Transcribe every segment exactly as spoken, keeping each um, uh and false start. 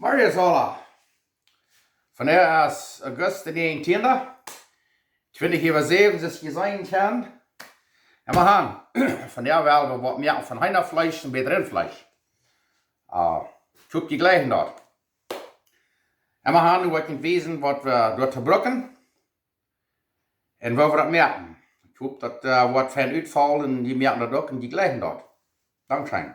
How's it going? Vondoag es August de näajentieende, twintich äwa säwen, soo aus jie seenen kjennen. Un wie haben, vondoag woa wie waut moaken von Heenafleesch un bät Rintfleesch. Äh, ekj hop, jie jlikjen daut. Un wie haben nu waut jewäsen, waut wie doatoo brucken. Un woo wie daut moaken. Ekj hop, daut, äh, woat fein utfaulen un jie moaken daut uk un jie jlikjen daut. Dankscheen.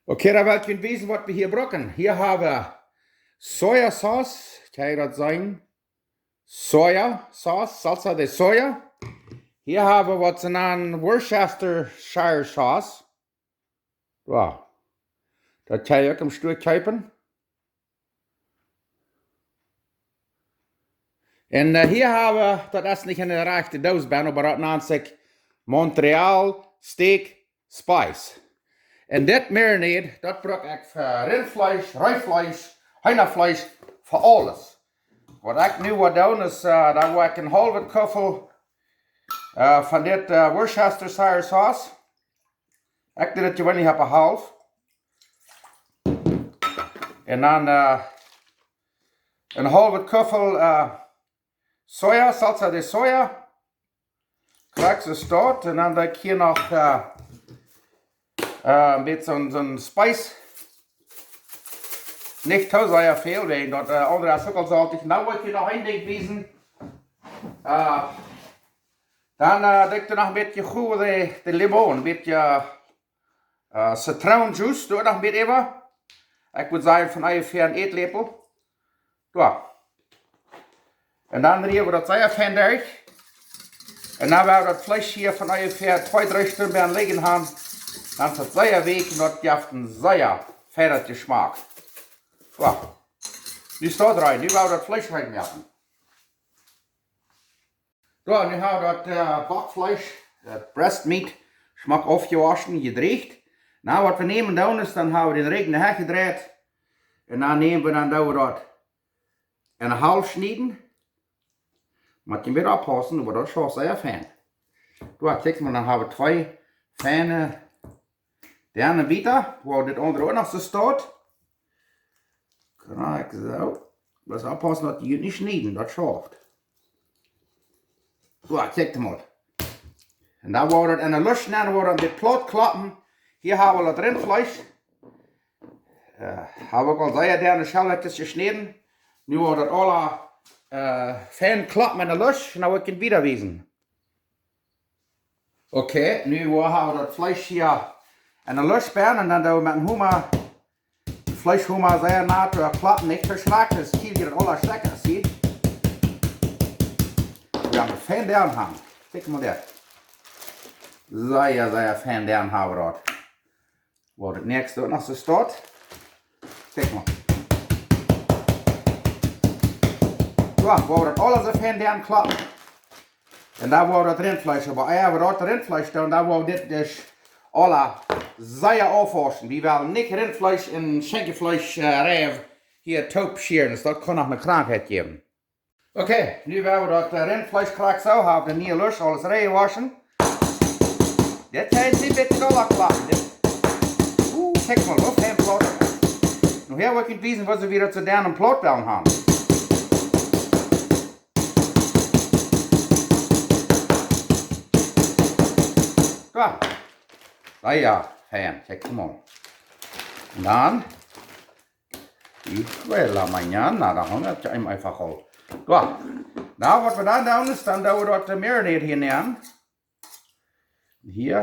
Okay, dan well ekj junt wiesen, waut wie hia brucken. Hia hab wie Sojasauce, kjenn jie daut seenen? Sojasauce, salsa de soja. Hia hab wie waut see nanen Worcestershire Sauce. Jo, daut kjenn jie uk em Stua kjeepen. Un, äh, hia hab wie, daut es nich enne rajchte Doos, oba daut nant sikj Montreal Steak Spice. Un dit marinade, daut bruk ekj fa Rintfleesch, Reefleesch, Heenafleesch, fa aules. Waut ekj nu woa doonen es, äh, dan woa ekj een haulwet Kuffel, äh, von dit, äh, Worcestershire Sauce. Ekj doo daut jeweenlich opp een haulf. Un dan, äh, een haulwet Kuffel, äh, soja, salsa de soja. Krakjt soo aus daut. Un dan doo ekj hia noch, äh, äh, een bät soon, soon Spice. Nich too sea väl, wäajen daut, äh, aundre es uk aul soltich. Nu well ekj junt noch een Dinkj wiesen. Äh, dan, äh, doo ekj doa noch een bät jehole de, de Limon, een bät, äh, Zitroonenjuice, doo noch een bät äwa. Ekj wudd sajen von onjefäa een Ätläpel. Jo. Un dan ria wie daut sea fein derch. Un dan woa wie daut Fleesch hia von onjefäa twee, dree Stunden bie lijen haben. Dan es daut sea weekj un daut jeft een sea feinen Jeschmak. Jo. Nu steit rein, nu woa wie daut Fleesch rein moaken. Jo, nu hab wie daut, äh, Bockfleesch, daut breast meat, schmock aufjewoschen, jedrieecht. Nu, waut wie nämen doonen es, dan hab wie dän Rigjen hia jedreit. Un dan nämen wie dan, doo wie daut en haulf schnieden. Mott jie een bät oppaussen, oba daut es sea fein. Jo, kjikj mol, dan hab wie twee feine Denne wieda, woo dit aundre uk noch soo steit. Krakjt soo. Bloos oppaussen daut jie nich schnieden, daut schauft. Soo, kjikjt mol. Un dan woa wie daut enne Lusch nämen, woa wie daut plaut kloppen. Hia hab wie daut Rintfleesch. Äh, hab ekj aul sea denne Schelwakjes jeschnäden. Nu woa wie daut aula, äh, fein kloppen enne Lusch. Un dan woa ekj junt wieda wiesen. Okay, nu woa wie daut Fleesch hia enne Lusch benne un dan doo wie met een Homa, Fleeschhoma sea no to kloppen, nich too schwak, daut kjricht jie daut aula schekja, see? Wie haben fein doa haben. Kjikj mol daut. Sea, sea fein doa haben wie daut. Woa wie daut näakjste uk noch soo steit. Kjikj mol. Jo, woa wie daut aules soo fein doa kloppen. Un dan woa wie daut Rintfleesch, oba ea wie daut Rintfleesch doonen, dan woa wie dit Disch aula sea aufwauschen. Wie wellen nich Rintfleesch un Schenkjefleesch, äh, Reiw hia toop schieren, daut kaun noch eene Krankheit jäwen. Okay, nu woa wie daut, äh, Rintfleesch krakjt soo, hab wie de niee Lusch aules rein jewoschen. Dit kjenn jie een bät dolla kloppen. Dit, uh, kjikj mol, woo fein plaut daut es. Nu hia woa ekj junt wiesen, woo see wie daut soo doa en plaut wellen haben. Soo. Sea fein, kjikj mol. Un dan, die Quella mañana, dan haud ekj am eefach aul. Soo. Nu, waut wie dan doonen es, dan doo wie daut, äh, marinade hia nämen. Hia.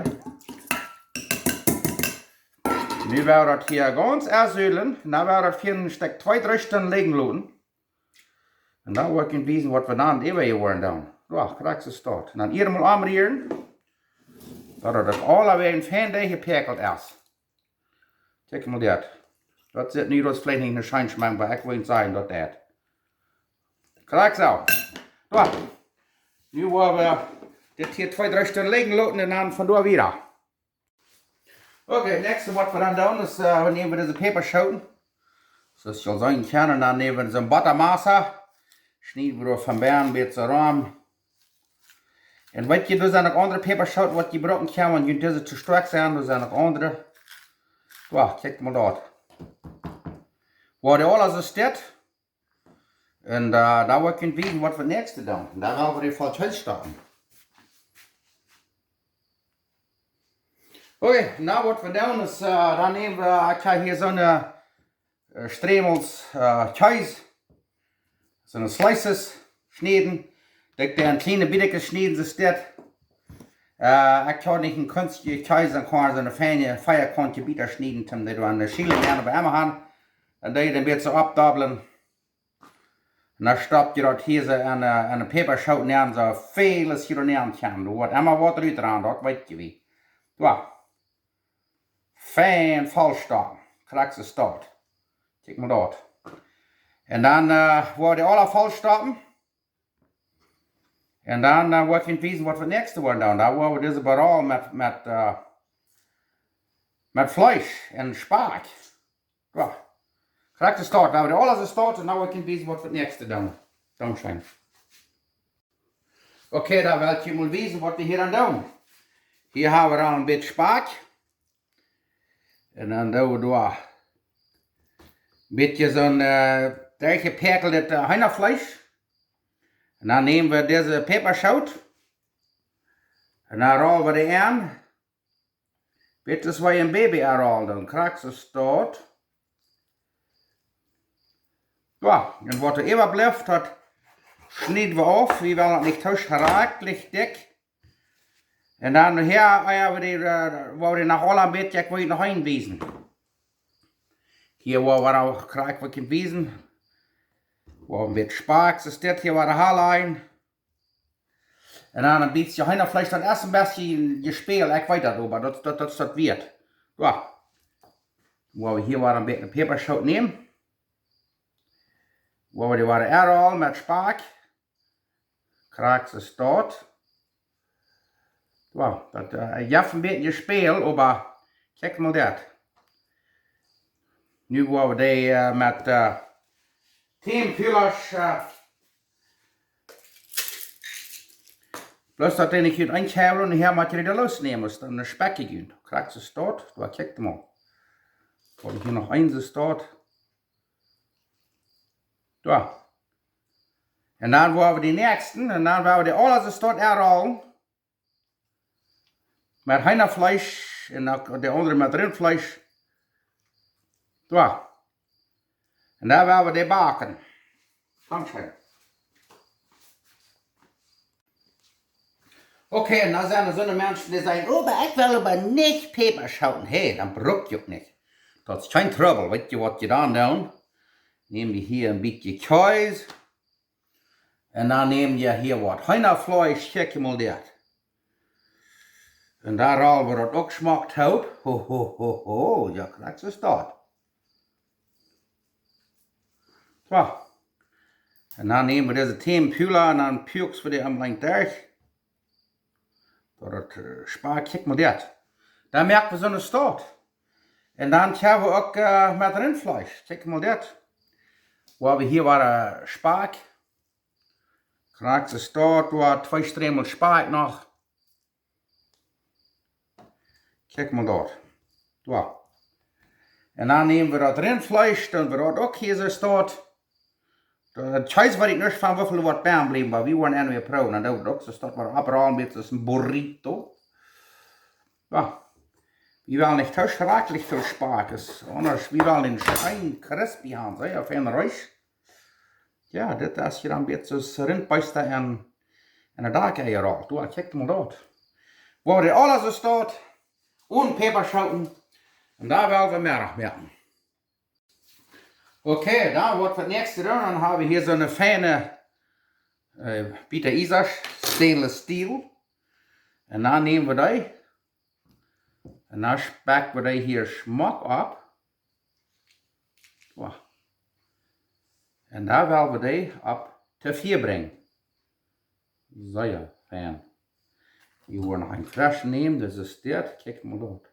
Nu woa wie daut hia gaunz aussiedeln. Nu woa wie daut hia een Stekj twee, dree Stunden lijen loten. Un dan woa ekj junt wiesen, waut wie dan äwa jeworden doonen. Jo, krakjt soo steit. Un dan hia mol aunrieren. Daut daut aula wada fein doajepäakjelt es. Kjikj mol dit. Daut sitt nu, daut es veleicht nich een scheen Schmack, oba ekj well sajen, daut deit. Krakjt soo. Jo. Nu woa wie dit hia twee, dree Stunden lijen loten un dan von doa wieda. Okay, näakjste waut wie dan doonen es, äh, wie nämen dise Päpaschooten. Soo aus jie aul seenen kjennen, dan nämen wie soon Bottamassa. Schnieden wie von bennen een bät rom. Un weet jie, doa sent noch aundre Päpaschooten waut jie brucken kjennen, wan june dise too stoakj sent, doa sent noch aundre. Jo, kjikj mol daut. Woo dee aules es dit. Un, äh, dan woa ekj junt wiesen waut wie daut näakjste doonen. Dan woa wie dee voll Kjees stoppen. Okay, nu waut wie doonen es, äh, dan näm wie, ekj hab hia soone, äh, Strämels, äh, Kjees. Soone Slices schnieden. Ekj doo en kjliene bät schnieden, soo es dit. Äh, ekj kaun nich en kunstje Kjees, dan kaun ekj soone feine, veakauntje Bieta schnieden, toom dee doa en de Schiele nämen, oba emma han. Dan doo jie dän bät soo oppdobblen. Un dan stoppt jie daut hia soo en, äh, en de Päpaschoot nenn, soo väl aus jie doa nenn kjennen. Doa woat emma waut rut rannen, daut weet jie wie. Jo. Fein vollstoppen. Krakjt soo es daut. Kjikj mol daut. Un dan, äh, woa wie dee aula vollstoppen. Un dan, äh, woa ekj junt wiesen waut wie daut näakjste woaren doonen. Dan woa wie dise berollen met, met, äh, met Fleesch un Spakj. Jo. Krakjt soo es daut. Woa wie dee aula soo stoppen. Un dan woa ekj junt wiesen waut wie daut näakjste doonen. Dankscheen. Okay, dan well ekj junt mol wiesen waut wie hia aun doonen. Hia hab wie dan en bät Spakj. Un dan doo wie doa en bät soon, äh, derchjepakjtet, äh, Heenafleesch. Un dan näm wie dise Päpaschoot. Un dan roll wie dee aun. Bät soo aus een Baby aunroll, dan krakjt soo es daut. Jo, un waut doa äwablift, daut schnied wie auf. Wie wellen daut nich too schrakjlich dikj. Un dan hia, äh, woa wie dee, äh, woa wie dee noch aula en bät, ekj well junt noch eent wiesen. Hia woa wie uk krakjt waut wiesen. Woa wie en bät Spakj, soo es dit, hia woa wie aula eent. Un dan en bät Heenafleesch, daut es en bät jespält, ekj weet daut, oba daut, daut, daut es daut wieet. Jo. Woa wie hia woaren en bät Päpaschoot nämen. Woa wie dee woaren aunrollen met Spakj. Krakjt soo es daut. Jo, daut, äh, jeft en bät jespält, oba kjikj mol daut. Nu woa wie dee, äh, met, äh, Tempura, äh, bloos daut dee nich ut een Kjäwel un hia mott jie dee loosnämen, es dan een Spakj junt. Krakjt soo es daut, jo, kjikj mol. Woa wie hia noch eent soo es daut. Jo. Un dan woa wie dee näakjste, un dan woa wie dee aula soo es daut aunrollen. Met Heenafleesch un uk de aundre met Rintfleesch. Jo. Un dan woa wie dee backen. Dankscheen. Okay, un dan sent doa soone Menschen, dee sajen: "Oba ekj well oba nich Päpaschoot." Hey, dan bruck jie uk nich. Daut es kjeen Trubbel, weet jie waut jie dan doonen? Näm jie hia en bät Kjees. Un dan näm jie hia waut Heenafleesch, kjikj mol daut. Un dan roll wie daut uk schmock toop. Ho, ho, ho, ho. Jo, krakjt soo es daut. Jo. Un dan näm wie dise Tempura un dan pukjst wie dee aum Lenjd derch. Daut, äh, Spakj, kjikj mol daut. Dan moak wie soone Staut. Un dan kjenn wie uk, äh, met Rintfleesch. Kjikj mol daut. Woa wie hia woaren, äh, Spakj. Krakjt soo es daut, woa twee Strämel Spakj noch. Kjikj mol daut. Jo. Un dan näm wie daut Rintfleesch, dan woat daut uk hia soo Staut. Daut Kjees weet ekj nich von woo väl woat bie bliewen, oba wie woaren eenje proowen. Dan doo wie daut uk soo Staut woaren oprollen, bät aus een burrito. Jo. Wie wellen nich too schrakjlich väl Spakj, es aundasch, wie wellen dän scheen crispy haben, see, opp een Reis. Jo, dit es hia dan bät soo aus Rintbeesta en, en de Dakj enjerolt. Jo, kjikj mol daut. Woa wie aules soo Staut, un Päpaschooten. Un dan well wie Meddach moaken. Okay, dan woat daut näakjste dan, dan hab wie hia soone feine, äh, Bieter Isasch, Stainless Steel. Un dan näm wie dee. Un dan spekj wie dee hia schmock opp. Jo. Un dan well wie dee opp de Fia brinjen. Sea fein. Hia woat noch een freschen nämen, daut es dit. Kjikj mol daut.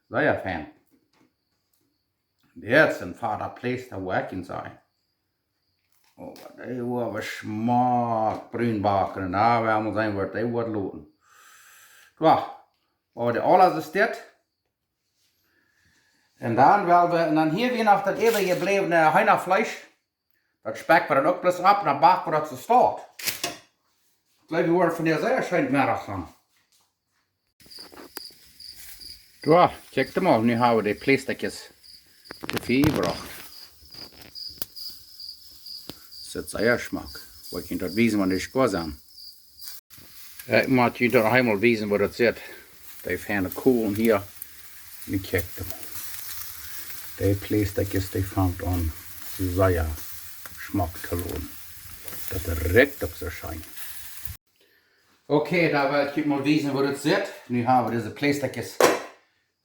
Sea fein. Dit es een fada Pleesta, woa ekj junt saj. Oh, dee woa wie schmock brun backen. Un dan woa wie mol seenen waut dee woat loten. Jo, Oh, de Ola is dit. Un dan well wie, un dan hia wia noch daut äwajebläwne Heenafleesch. Daut Spekj wie dan uk bloos opp, dan backe wie daut soo staut. Ekj jleew, wie woaren vondoag sea scheen Meddach han. Jo, kjikj mol, nu hab wie de Plästakjes tofäajebrocht. Sitt sea schmock. Woa ekj junt daut wiesen, wan dee goa sent. Jo, ekj mott junt daut noch eemol wiesen, woo daut sitt. Dee feine Kolen hia. Nu kjikj mol. Dee Plästakjes, dee fangt aun sea schmock to loten. Daut rikjt uk soo scheen. Okay, dan well ekj junt mol wiesen, woo daut sitt. Nu hab wie dise Plästakjes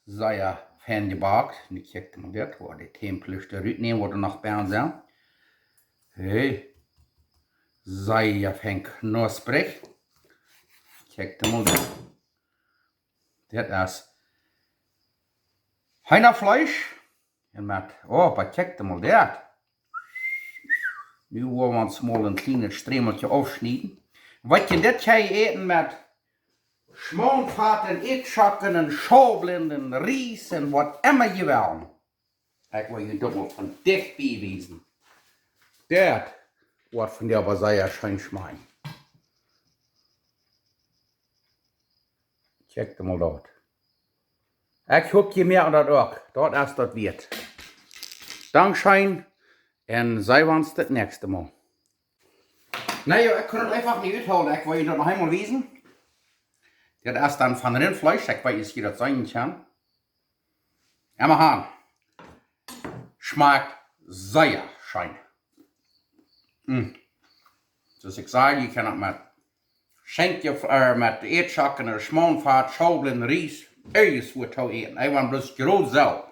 sea fein jebackt. Nu kjikj mol dit, woo de Tämpel rutnämen, waut doa noch bie sent. Hey, sea fein knusprich. Kjikj mol dit. Dit es Heenafleesch. Un met, oh, oba kjikj mol dit. Nu woa wie ons mol een kjlienet Strämeltje aufschnieden. Waut jie dit kjenn äten met Schmauntfat un Eadschocken un Schaublen un Ries un waut emma jie wellen. Ekj well junt daut mol von dicht bie wiesen. Dit woat vondoag oba sea scheen schmakjen. Kjikj mol daut. Ekj hop, jie moaken daut uk. Daut es daut wieet. Dankscheen. Un see wie ons daut näakjste Mol. Nä, jo, ekj kunn daut eefach nich uthoolen. Ekj well junt daut noch eemol wiesen. Dit es dan von Rintfleesch. Ekj weet nich, aus jie daut seenen kjennen. Emma han. Schmakjt sea scheen. Mm. Soo aus ekj säd, jie kjennen daut met Schenkje, äh, met Eadschocken un Schmauntfat, Schaublen, Ries, aules waut to äten. Ekj woa bloos groot soo.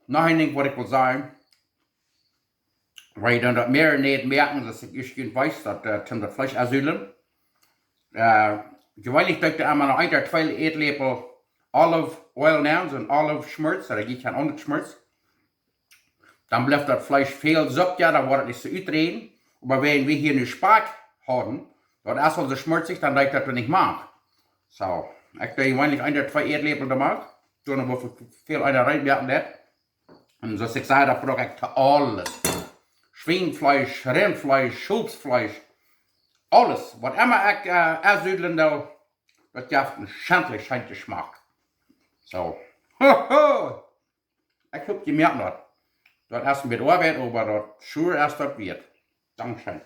Noch een Dinkj, waut ekj well sajen. Wan jie dan daut marinade moaken, daut ekj ieescht junt wies, daut, äh, toom daut Fleesch aunsiedlen. Äh, jeweenlich doo ekj doa emma noch een ooda twee Ätläpel Olive Oil nenn, soo een Olive Schmorts, ooda jie kjennen aundret Schmorts. Dan blift daut Fleesch väl sopja, dan woat et nich soo utdrieejen. Oba wan wie hia nu Spakj hauden, daut es aul soo schmortsich, dan deed daut nich mea. Soo, ekj doo jeweenlich een ooda twee Ätläpel doa mank. Doano woo väl eena reinmoaken deit. Un soo aus ekj säd, daut bruck ekj to aules. Schwienfleesch, Rintfleesch, Schopsfleesch, aules. Waut emma ekj, äh, aunsiedlen doo, daut jeft een schentlich scheenet Schmack. Soo. Ho, ho! Ekj hop, jie moaken daut. Daut es een bät Oabeit, oba daut sure es daut wieet. Dankscheen.